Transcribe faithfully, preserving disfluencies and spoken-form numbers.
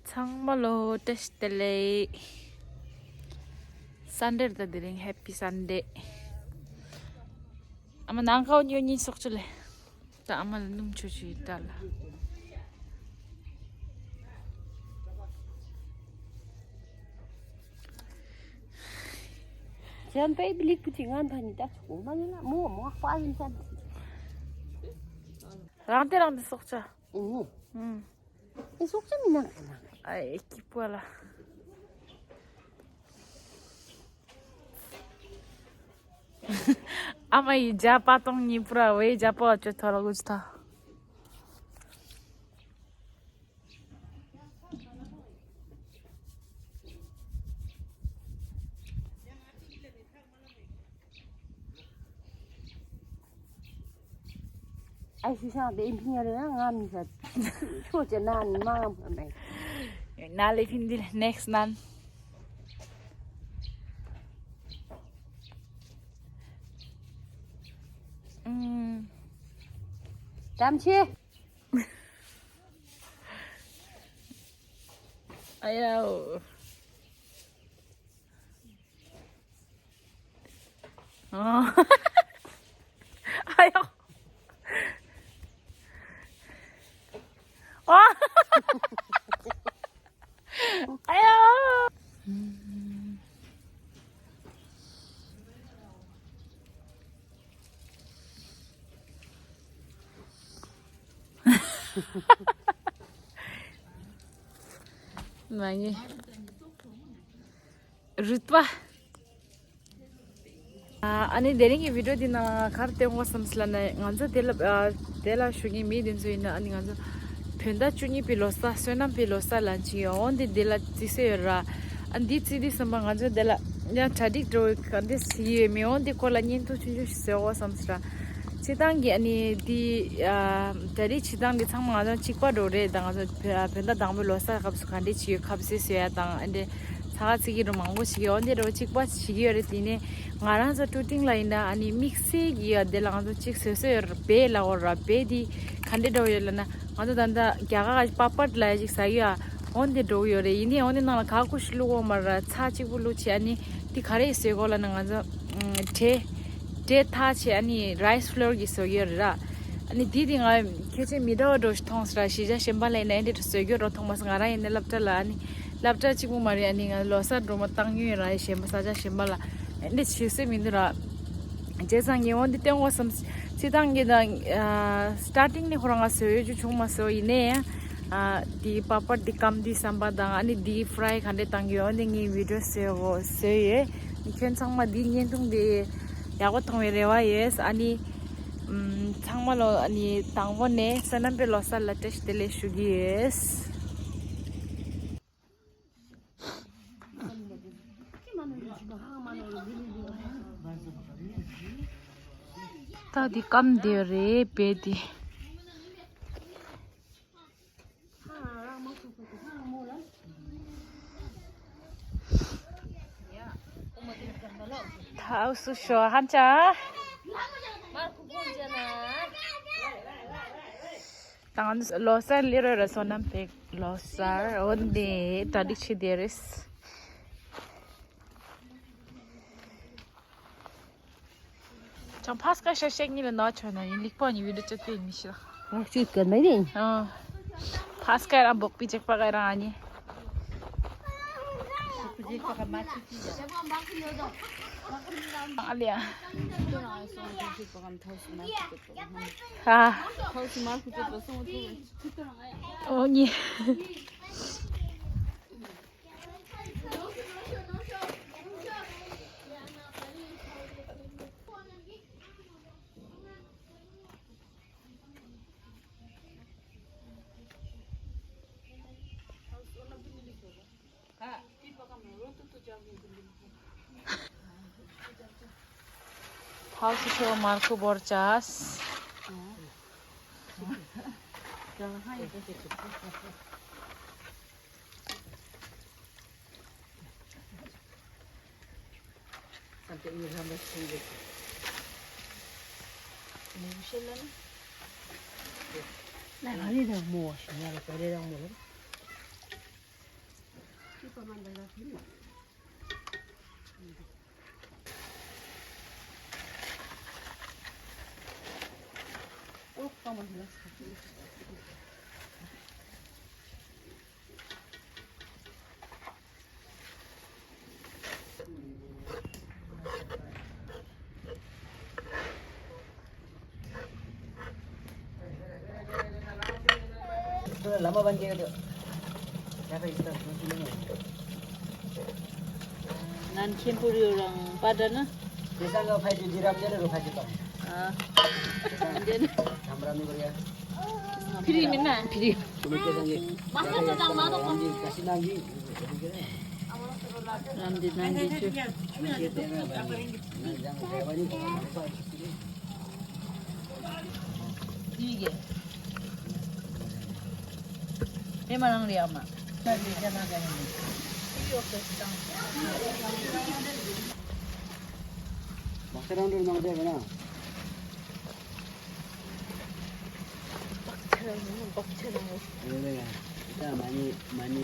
ཚང་མ་ལོ་བཀྲ་ཤིས་བདེ་ལེགས། སན་ཌེ་རེད་ད། དེ་རིང་ཧེ་པི་སན་ཌེ། ཨ་མ་ནང་ཁའོ་ཉོ་ཉིན་སོག་ཆུ་ལེ། ད་ཨ་མ་ལ་སྣུམ་ཆུ་ཆུ་ཡིན་ད་ལ། ཅན་པེ་བི་ལིག་པུ་ཅི་ང་ད་ནི་ད་ཆུ་མ་ཡིན་ལ་མོ་མོ་ཧྥ་ཡིན་ས། རང་དེ་རང་དེ་སོག་ཆུ། ཨུ། ཨུ། ཨེ་སོག་ཆུ་མི་ནང་ག་ན། ཨ་ཨེ་ཀི་པོ་ལ། ཨ་མ་ཡི་ཇ་པ་ཏོང་ཉི་པུ་ར་ཝེ་ཇ་པ་ཅོ་ཐོ་ལ་གུ་ཅི་ཐ། ཨ་ཤི་ཤང་དེ་ཕི་ཉ་རེ་ང་མི་ཤ་ཆོ་ཅེ་ན་ནི་མ་ང་མ་མེ། ན་ལེ་ཕིན་དི་ནེགསི་ནན། ཨུམ། དམ་ཆེ། ཨ་ཡའོ། ཨ་ཡའོ། ཨ། ཨ་ཡ། མ་ངེས། རུས་པ། ཨ་ནི་དེ་རིང་གི་བི་ཌིའོ་འདི་ནང་ག་རེ་སྟོན་དགོས་བསམ་སི་ལ་ན། ང་ཚོ་དེ་ལ་ཨ་དེ་ལ་བཞུགས་མཁན་མི་དེ་ཚོ་ཡིན་ན། ཨ་ནི་ང་ཚོ་བོད་ཟླ་བཅུ་གཉིས་པའི་ལོ་གསར། བསོད་ནམས་པའི་ལོ་གསར་ལ་ཅིག་ཡོང་འོང་དེ་དེ་ལ་རྩི་སྲོལ་ཡོད་ར། ཨ་འདི་རྩི་དུས་ཙམ་པ་ང་ཚོ་དེ་ལ་ཡང་གྲ་སྒྲིག་འགྲོ་ག་འདྲ་བྱེད་ཀྱི་ཡོད་མེད་འོང་དེ་སྐོར་ལ་བརྙན་ཐུང་ཆུང་ཆུང་ཞིག་བཟོ་དགོས་བསམ་སི་ར། སྤྱིར་བཏང་གི་ཨ་ནི་འདི་ཨ་གྲ་སྒྲིག་བྱེད་སྟངས་འདི་ཚང་མ་ང་ཚོ་གཅིག་པ་འགྲོ་རེད། ད་ང་ཚོ་བོད་ཟླ་དང་པོའི་ལོ་གསར་སྐབས་སུ་ག་འདྲས་བྱེད་ཡོད། ཁ་ཟས་བཟོ་ཡ་དང་ཨ་འདྲས་ཚ་ཁ་ཚིག་གི་འགྲོ་མང་པོ་བྱེད་ཀྱི་ཡོད། འོ་འདི་འདྲ་བོ་གཅིག་པ་བྱེད་ཀྱི་ཡོད་རེད། དེ་ནས་ང་རང་ཚོ་ཀྲུ་ཀྲིང་ལ་ཡིན་ན་ཨ་ནི་དམིགས་བསལ་གྱི་ཡ་དེ་ལ་ང་ཚོ་གཅིག་བཟོ་བཟོ་ཡོད་རེད། བེ་ལ་འོ་ར་བེ་འདི་ག་འདྲས་འདྲ་བོ་ཡོད་ལབ་ན། ང་ཚོ་ད་ལྟ་རྒྱ་གར་པ་པར་ལ་ཡ་གཅིག་ཟ་གི་ཡ། འོ་འདི་འདྲ་བོ་ཡོད་རེད། ཡིན་ནའི་འོ་འདི་ནང་ལ་ག་ཀུ་ཤི་བླུག་འོ་མ་ར་ཚྭ་གཅིག་པུ་བླུག་བྱས་ཨ་ནི་འདི་ག་རེ་བཟོས་གོ་ལབ་ན། ང་ཚོ་ཨ་བྲེ་བྲེ་ཐག་བྱས་ཨ་ནི་རའི་སི་ཕ་ལོར་གྱི་བཟོ་གི་ཡོད་རེད་ར། ཨ་ནི་འདི་དེ་ང་ཁྱད་ཆོས་མི་འདྲ་བ་འདྲ་ཞིག་མཐོང་སོང་ར། གཞིས་ཆགས་གཞན་པ་ལ་ཡིན་ན་ཨེ་འདྲ་བཟོ་གི་ཡོད་འགྲོ་མཐོང་མ་སོང་། ང་རང་ཡིན་ན་སློབ་གྲྭ་ལ་ཨ་ནི་སློབ་གྲྭ་གཅིག་པུ་མ་རེད། ཨ་ནི་ང་ལོ་གསར་འགྲོ་མ་བཏང་མྱོང་ཡོད་ར། གཞན་པ་ས་ཆ་གཞན་པ་ལ་ཨེ་འདྲ་བྱེད་སྲོལ་མི་འདུག་ར། བྱས་ཙང་ངས་འོ་འདི་སྟོན་དགོས་བསམ། སྤྱིར་བཏང་གི་ད་ཨ་སི་ཊར་ཊིང་ནས་ཁོ་རང་ང་བཟོ་ཡོད་རྒྱུ་བྱུང་མ་སོང་། ཡིན་ནའི་ཨ་འདི་པ་པར་འདི་སྐམ་འདི་བསམ་པ་དང་ཨ་ནི་འདི་ཕ་རའི་ག་འདྲས་བཏང་གི་ཡོད་འདི་ངས་བི་ཌིའོ་བཟོས་གོ་བཟོས་ཡོད། ཁྱོད་ཚང་མ་འདི་བརྙན་ཐུང་འདི་ཡག་པོ་མཐོང་བའི་རེ་བ་ཡོད། ཨ་ནི་ཨམ་ཚང་མ་ལོ་ཨ་ནི་དང་པོ་ནས་བསོད་ནམས་པའི་ལོ་གསར་ལ་བཀྲ་ཤིས་བདེ་ལེགས་ཞུ་གི་ཡོད། ད་འདི་སྐམ་བསྡད་རེད་བེ་འདི། ཐའོ་སུ་ཤོ་ཧན་ཅ། ད་ང་ཚོ་ལོ་གསར་སླེབས་རོགས་ར། བསོད་ནམས་པའི་ལོ་གསར། འོ་འདི་གྲ་སྒྲིག་བྱེད་བསྡད་རེད། ཅང་ཕ་སྐད་ཤ་ཤེག་གཉིས་ལ་ན་ཆོད་ན་ཡིན། ལིག་པ་གཉིས་བི་ཌིའོ་བཅད་པའི་མི་ཤི་ལ། ང་གཅིག་གི་མི་རིང་། ཨ། ཕ་སྐད་རང་འབོག་པའི་ཅེག་པ་ག་རང་ཨ་ནི། ཨ་ལེ་ཨ། ཨ། འོ་ནི། ཐའོ་སུ་ཤོ་མར་ཁུ་བོར་ཅཱས། ནན་ཁེམ་པུ་རིའུ་རང་པ་ཏྲ་ན། དེ་སང་ག་ཕ་ཅི་ཇི་རབ་ཅེ་ལེ་རུ་ཕ་ཅི་པ། ཨ། འདི་ནི། ཁམ་ར་མི་གོ་རེ། ཕི་རི་མིན་ན་ཕི་རི། ཁྱོད་ཀྱི་སང་གི། མ་ས་ཏོ་དང་མ་ཏོ་གོ། ཀ་ཤི་ནང་གི། རམ་འདི་ནང་གི་ཆུ། ཡིག་གེ། དེ་མ་རང་རེད་ཨ་མ། མ་ཁ་རང་འགྲོ་ནང་བྱས་པ་ན། ཨ་ལེ་ཡ། ད་མ་ནི་མ་ནི།